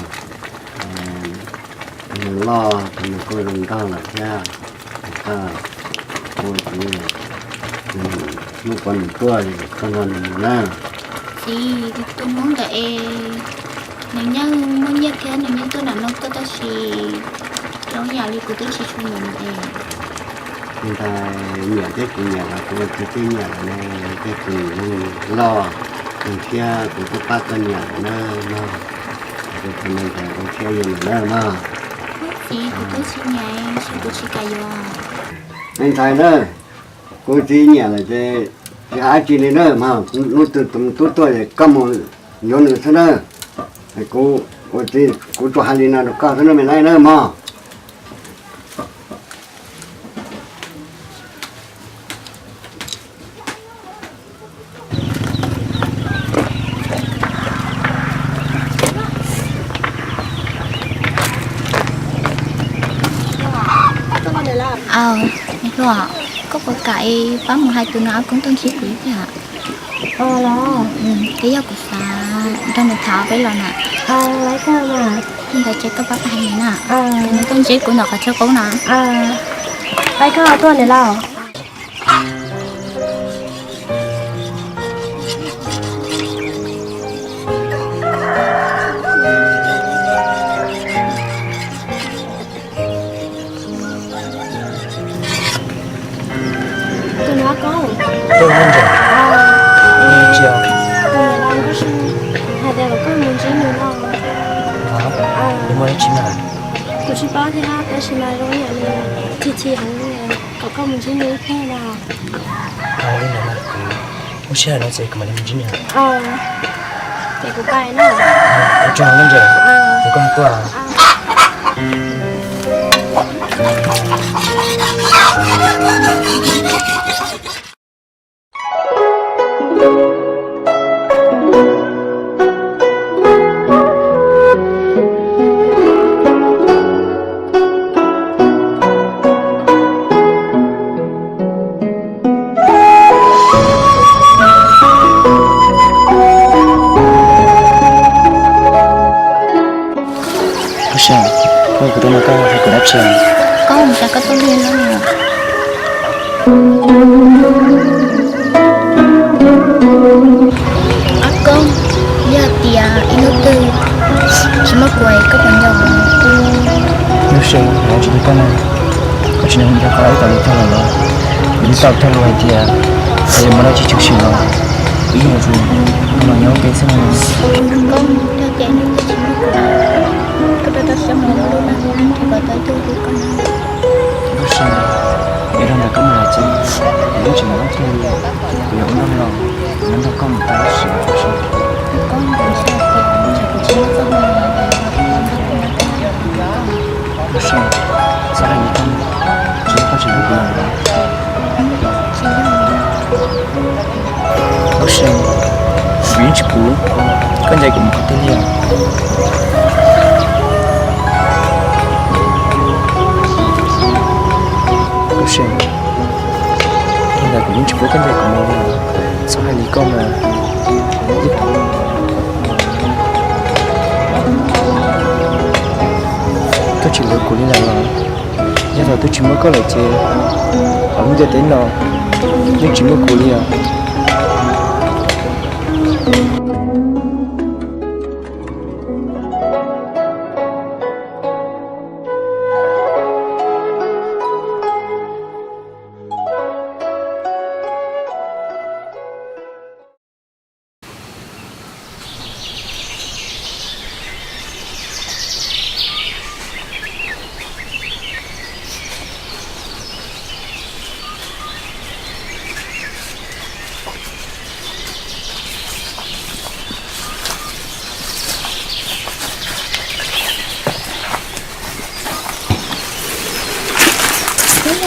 Nws loj nws kuj zoo nraug lawm thiab, koj ua txiv hnub puas nws tuaj koj nrog nws mus na. Txiv, tus Hmoob ntawd es nws yeej muaj nyiaj thiab nws yeej tuaj nram no tuaj tab sis zoo yam li kuv twb tsis tshua nyiam nws es. Ntawd nyiam thiab tsis nyiam los kuv ua txiv twb nyiam lawm ne, thiab tus loj nws thiab kuv twb pab koj nyiam lawm na mog. Kuv txom nyem ntawd ua thiab yus lawm na mog. Txiv, kuv twb tsis nyiam es kuv tsis kam yuav. Me ntxhais na, kuv txiv nyiam lawm ces tsis hais dab tsi li na mog, hnub twg tus tub tuaj es koj mus yuav nws xwb na. Kuv ua txiv kuv tsuas hais li no rau koj xwb na me ntxhais na mog. Aw, niam hluas, koj puas kam es pab mus hais tus no ob koob tuaj ntsib kuv ib pliag? Twb yog kuv xav nrog nws tham peb los na. Li ntawd ces koj pab hais nws na, nws tuaj ntsib kuv ntawm qhov chaw qub no. Tus no koj. Tus no ntawm. Tus no ntawm, hais tias kom koj mus ntsib nws no. Nws muaj dab tsi na? Kuv tsis paub thiab tab sis mas zoo yam li chim chim heev li, kom koj mus ntsib nws ib pliag na. Li ntawd mas kuv muaj sij hawm no ces kuv mam li mus ntsib nws. Ces kuv pais na. Ua tsaug koj ntawm, kuv koj tuaj. Koj, koj tuaj no koj hais kuv dab tsi? Koj mus xyov koj tuaj li no. Ob Koob, yog tias ib hnub twg tsis muaj kuv es koj puas nco? Lub sij hawm tsis muaj koj na, koj tsis nco qhov ib tau lus tag lawm los? Kuv yeej tau tag lus hais tias txawm yuav mus dab tsi tshwm sim los kuv yeej yuav tsum los nyob ua ke xwb no. Koob, yog tias ib hnub twg tsis muaj kuv, koj rau rau siab mus ua lub neej nrhiav kom tau ib tug li koj na. Lub sij hawm, yog li ntawd koj mus lawm ces kuv yeej tsis mus ua thiab li. Kuv yuav ua nrog los, kuv nrog koj mus tau lub sij hawm txog. Koob, kuv ntshai tias ntshe kuv tsis muaj txoj hmoo los. Lub sij hawm, txhob hais li koj, tsis yog koj tsis hlub kuv lawm los? Lub sij hawm, kuv yeej tsis pom koj ncaim kuv mus qhov twg li os. Lub sij hawm, li ntawd kuv yeej tsis pub koj ncaim kuv mus li os. Txhob hais li koj mas. Koj tsis hlub kuv li lawm los? Yog thaum twg tsis muaj koj lawm ces hauv lub ntiaj teb no yeej tsis muaj kuv li os.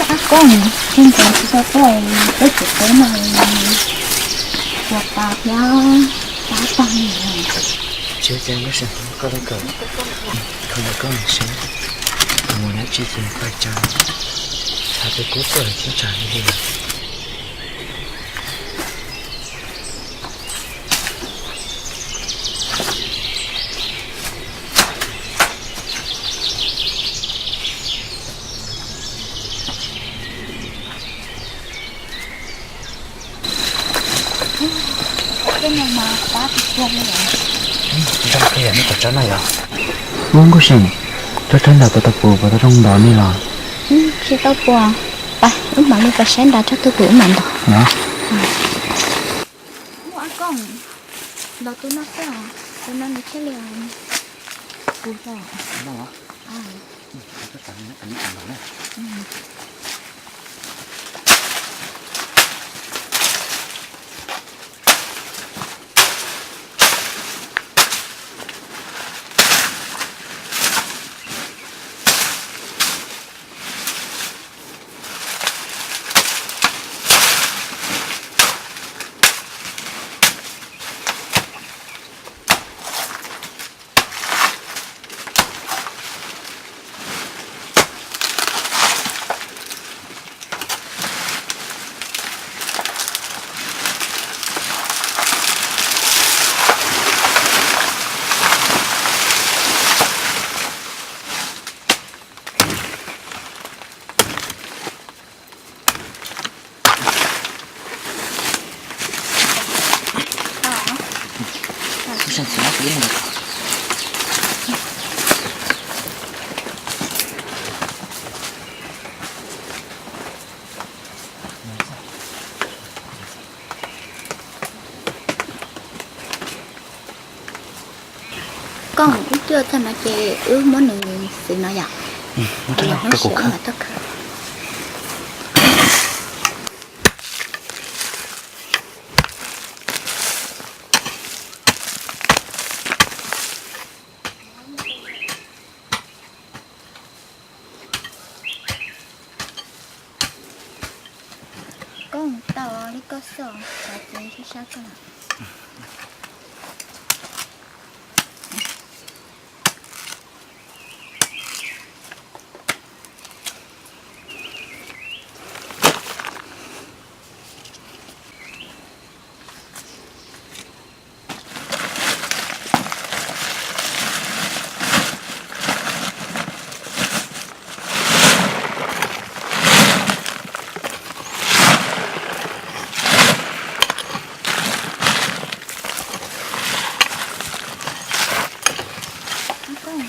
Ab Koob, tsis tau tuaj, peb tsev teb no ua pa thiab tab tag li. Tsis ua cas, lub sij hawm koj lub kawm, koj mus koj mus seb, mus dab tsi ces koj tsa, tshav twb kub tuaj lawm thiab tsam li li lawm. Tej no mas qab tiag tiag li lawm. Zoo tiag nej cov tsob no yog. Ub Nkauj Seem, tsob tshaib nrad puas tau puas, puas tau zoo ntaus nej los? Tsis tau puas. Pab wb mam li pab saib nrad tsob twg puas wb mam ntaus. Ab Koob, ntaus tus no xwb os, tus no nws thiaj li puv tau. Koj mus ib cuaj tag no ces wb muab nws xwb no yom. Hnub no kuv khawb. Li koj xwb, sab sab koj.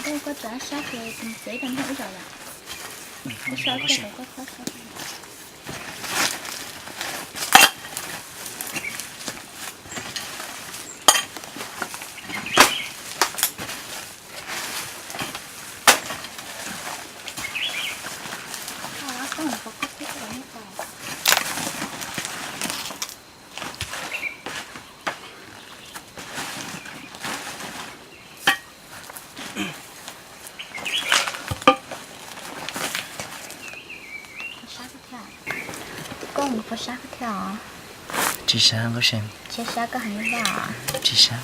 Koj, koj txav sab ces tus txiv tau nrog ib zaug lawm. Koj sab koj tau koj txav sab. Koj mus pov sab thiab os? Tsis sab Nkauj See. Tsis sab koj heev li ntawd. Tsis sab.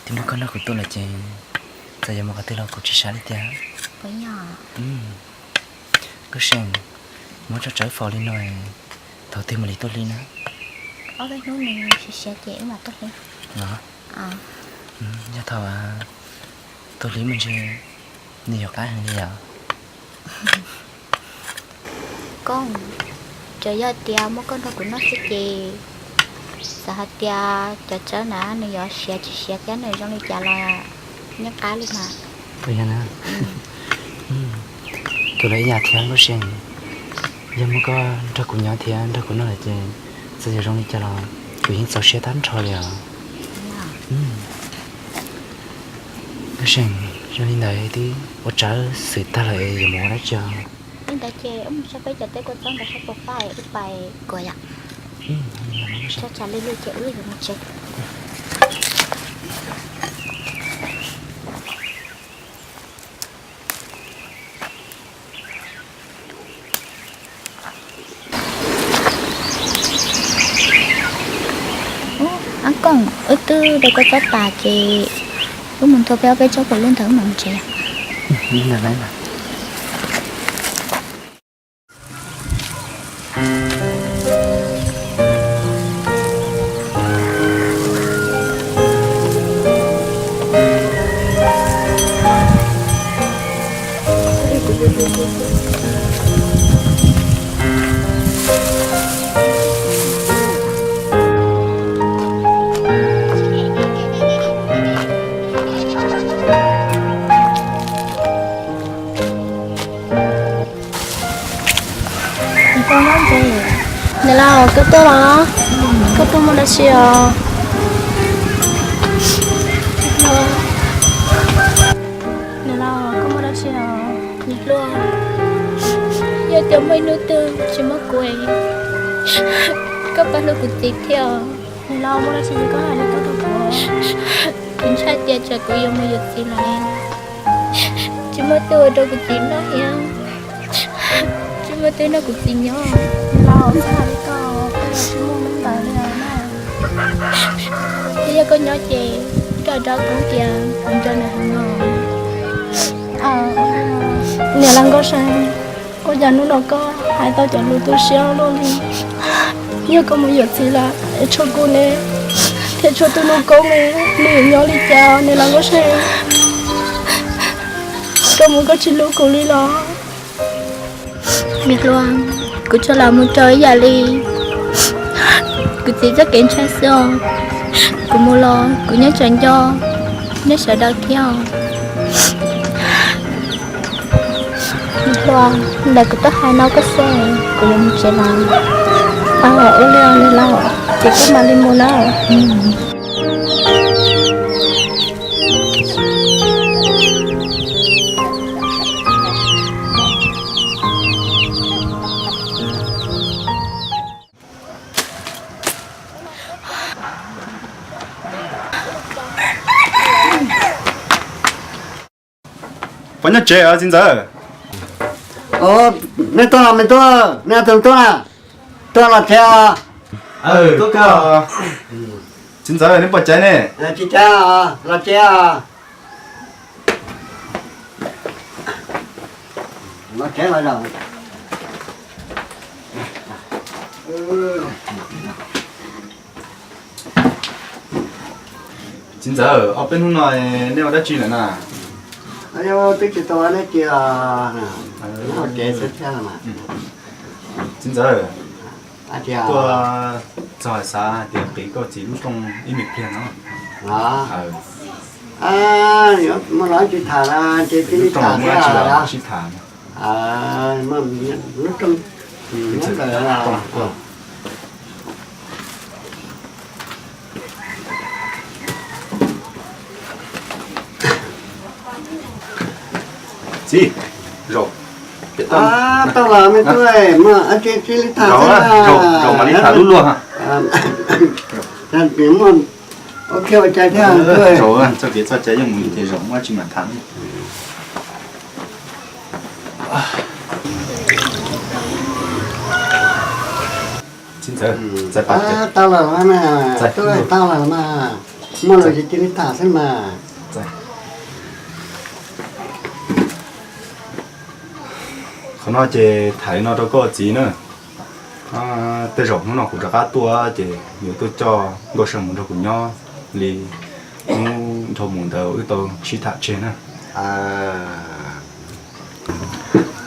Twb muab koj nrog kuv tuaj lawm ces txawm yuav mus qhov twg los kuv tsis sab li tiag. Puas yog? Nkauj See, muab tso tsawv faus li no, thaum twg mam li tuaj hlib na? Ob peb hnub nws siav siav ces wb mam tuaj hlib. Los? Yog thaum tuaj hlib mas ntshe nws yuav qab heev li yom. Koj, tsuas yog tias muab koj nrog kuv noj xwb ces txawm hais tias cov tsawv na nws yuav siav tsis siav thiab nws zoo li cas los nyob qab li mas. Tus los ib yam thiab Nkauj See, yog muab koj nrog kuv nyob thiab nrog kuv noj lawm ces txawm yuav zoo li cas los kuv yeej txaus siab tag nrho li os. Nkauj See, zoo li ntawd twb ua tsawv xwm tag lawm yuav mus ua dab tsi os? Li ntawd ces wb mus saib peb cov teb kua txob ntawd saib puas fab wb pais kuas yom. Tso tsam li li ces wb yuav mus tsev. Ab Kooj, wb twb daws kua txob tas ces wb mus nthua peb ob peb tsob puas lub ntawd wb mam mus tsev. Niam laus, koj tuaj los? Koj tuaj muaj dab tsi os? Niam laus, koj muaj dab tsi os? Niam hluas, yog tias muaj ib hnub twg tsis muaj kuv, koj pab hlub kuv txiv thiab. Niam laus, muaj dab tsi koj hais li koj rau kuv. Kuv ntshai tias tsam kuv yuav mus yuav txiv lawm, tsis muaj twg ua rau kuv txiv noj thiab, tsis muaj twg nrog kuv txiv nyob. Niam laus, txhob hais li koj, koj tsis muaj hnub ntawd li os. Yog koj nyob ces koj rov qab tias kuv nco nws heev no. Niam laus Nkauj See, ua cas hnub no koj hais tau cov lus tu siab luaj li? Yog koj mus yuav txiv lawm es tshuav kuv ne, thiab tshuav tus nus koob ne, nws yuav nyob li cas niam laus Nkauj See? Koj mus koj tsis hlub kuv li los? Niam hluas, kuv tsuas lam mus rau ib yam li kuv txiv txoj kev ntshai xwb os. Kuv mus los kuv nyob tsam nco nej sawv daws thiab os. Niam hluas, ntawm kuv twb hais no koj xwb, kuv yuav mus tsev lawm. Ua li os niam laus, ces koj mam li mus na. Pov nyob tsev os txiv ntxawm. Nej tuaj los me tub, nej tus tuaj na, tuaj los tsev os. Tuaj kawg. Txiv ntxawm, neb puas caiv ne? Tsis caiv, los tsev. Los tsev los zaum. Txiv ntxawm, ob peb hnub no nej ua dab tsi lawm na? Twb tsis tau ua dab tsi os, ua tsev xwb thiab mas. Txiv ntxawm, tuaj txog xav hais tias qiv koj txiv lub rooj ib me pliag no. Muaj dab tsi tham ces cia li tham xwb. Sib tham. Lub rooj, lub rooj. Txiv, zaum. Tau los me tub, muaj dab tsi cia li tham xwb. Zaum mam li tham lub luag. Muaj ua kev ua cai thiab. Zaum, txoj kev txoj cai yeej mus li ces zaum, muaj dab tsi mam tham. Txiv ntxawm, tau lawm mas, tau lawm mas, muaj lus ces cia li tham xwb mas. Qhov no ces tham li no rau koj txiv na. Tej zaum hnub no kuv rov qab tuaj ces yuav tuaj coj Nkauj Seej mus nrog kuv nyob li hnub dhau mus ntawd wb tau sib tham tseg na.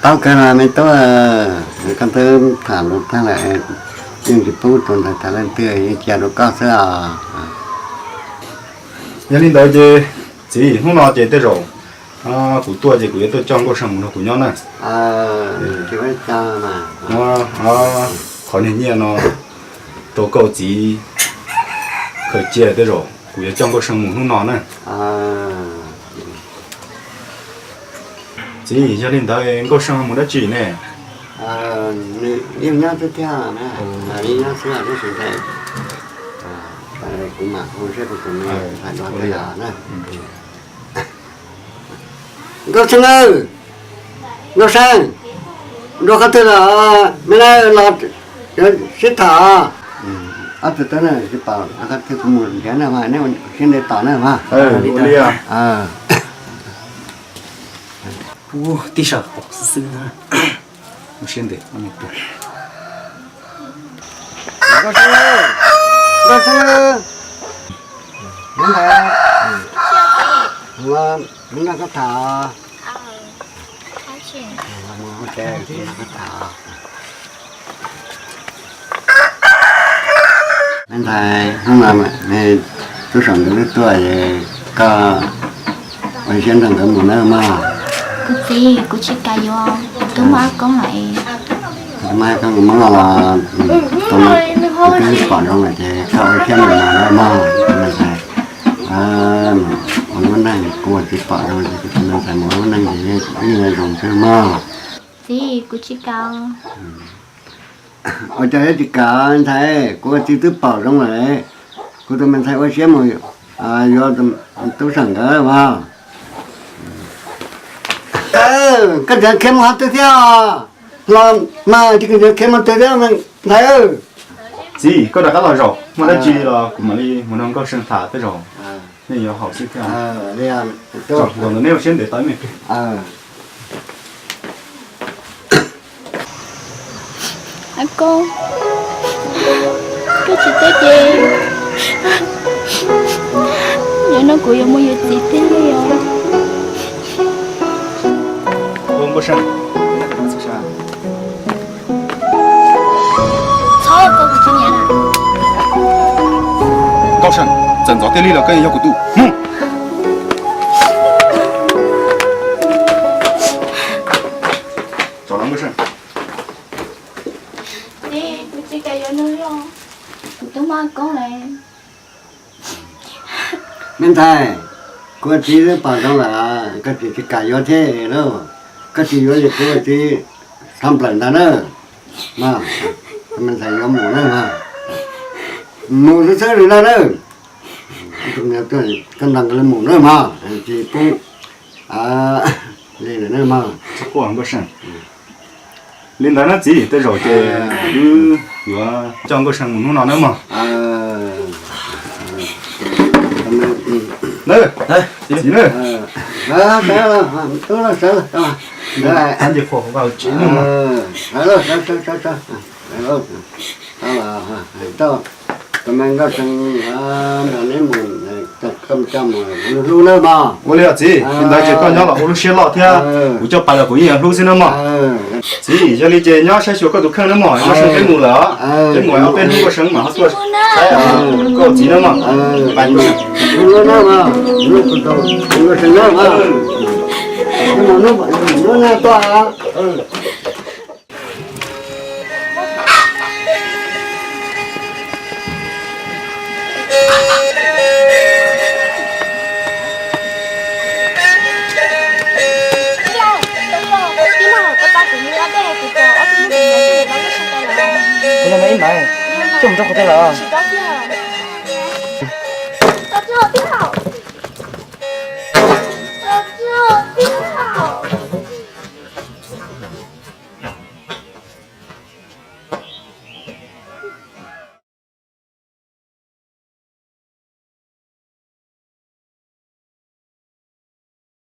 Tau kawg los me tub, koj twb tham lus tag lawm, yeej tsis pub tus ntawd tham leej twg, yeej cia rau koj xwb os. Yog li ntawd ces txiv, hnub no ces tej zaum kuv tuaj ces kuv yuav tuaj coj Nkauj Seej mus nrog kuv nyob na. Qhov niag nyiaj no rau koj txiv khaws cia, tej zaum kuv yuav coj Nkauj Seej mus hnub no na. Txiv, yog li ntawd Nkauj Seej mus dab tsi ne? Nws yeej nyob xwb thiab na, nws nyob xwb tab sis kuv mam hu seb puas tau nws hais dua thiab na. Nkauj Seej, Nkauj Seej, dua qhov twg lawm? Me na los sib tham. Ob tug tub na, sib pom qhov twg kuv mus nrhiav na mas, neb ua siab ntev tos na mas. Tij saum xwb xwb. Nkauj Seej, Nkauj Seej, mus nrog koj tham. Me ntxhais, hnub no tub saum nkawd twb tuaj es koj ua siab nrog nkawd mus nawb mog. Kuv txiv, kuv tsis kam yuav, kuv twb muaj ab koob lawm. Kuv twb muaj ab koob, kuv muab los, kuv twb pom zoo lawm ces koj ua siab mus nawb mog me ntxhais. Ua lub neej kuv ua txiv pom zoo ces kuv tus me ntxhais mus ua lub neej ces yeej zoo xwb mog. Txiv, kuv tsis kam. Ua cas yuav tsis kam ntxhais, kuv ua txiv twb pom zoo lawm. Kuv tus me ntxhais ua siab mus yuav tub seem nkawd mog. Koj tseem khiav mus qhov twg thiab os? Los mas tseem khiav mus twg thiab ntxhais? Txiv, koj rov qab los zaum, muaj dab tsi los kuv mam li mus nrog Nkauj Seej tham, tej zaum nej yuav haum xwb thiab. Zaum ntawd neb ua siab ntev tos ib me pliag. Ab koob, koj tsis teb ces nim no kuv yuav mus yuav txiv tiag li os. Nkauj Seej, txawm ntxov tiag li los koj yeej yog kuv tub. Mus. Txhob los Nkauj Seej. Kuv twb muaj koob lawm. Me ntxhais, kuv ua txiv twb pom zoo lawm, koj tsis kam yuav thiab lauj. Koj tsis yuav ces kuv ua txiv txhob nplawm ntag na. Mas, me ntxhais yuav mus na mas, mus xwb xwb li no na. Koj nrog nkawd mus na mas, tsis pub li lawm na mas. Li ntawd na txiv, tej zaum ces wb yuav coj Nkauj See mus hnub no nawb mog. Nawb, txiv nawb. Ntxim qhuas vaj tsev nawb mog. Ua li os txiv, li ntawd ces koj nyob los ua lub siab loj thiab, kuv coj pais los kuv yeej yuav hlub xwb nawb mog. Txiv, yog li ces nyob saib xyuas koj tus kheej nawb mog, Nkauj See peb mus lawm os. Peb mus ob peb hnub Nkauj See mam ho tuaj saib koj txiv nawb mog. Ua li ntawd ib mas, coj mus rau qhov twg lawm?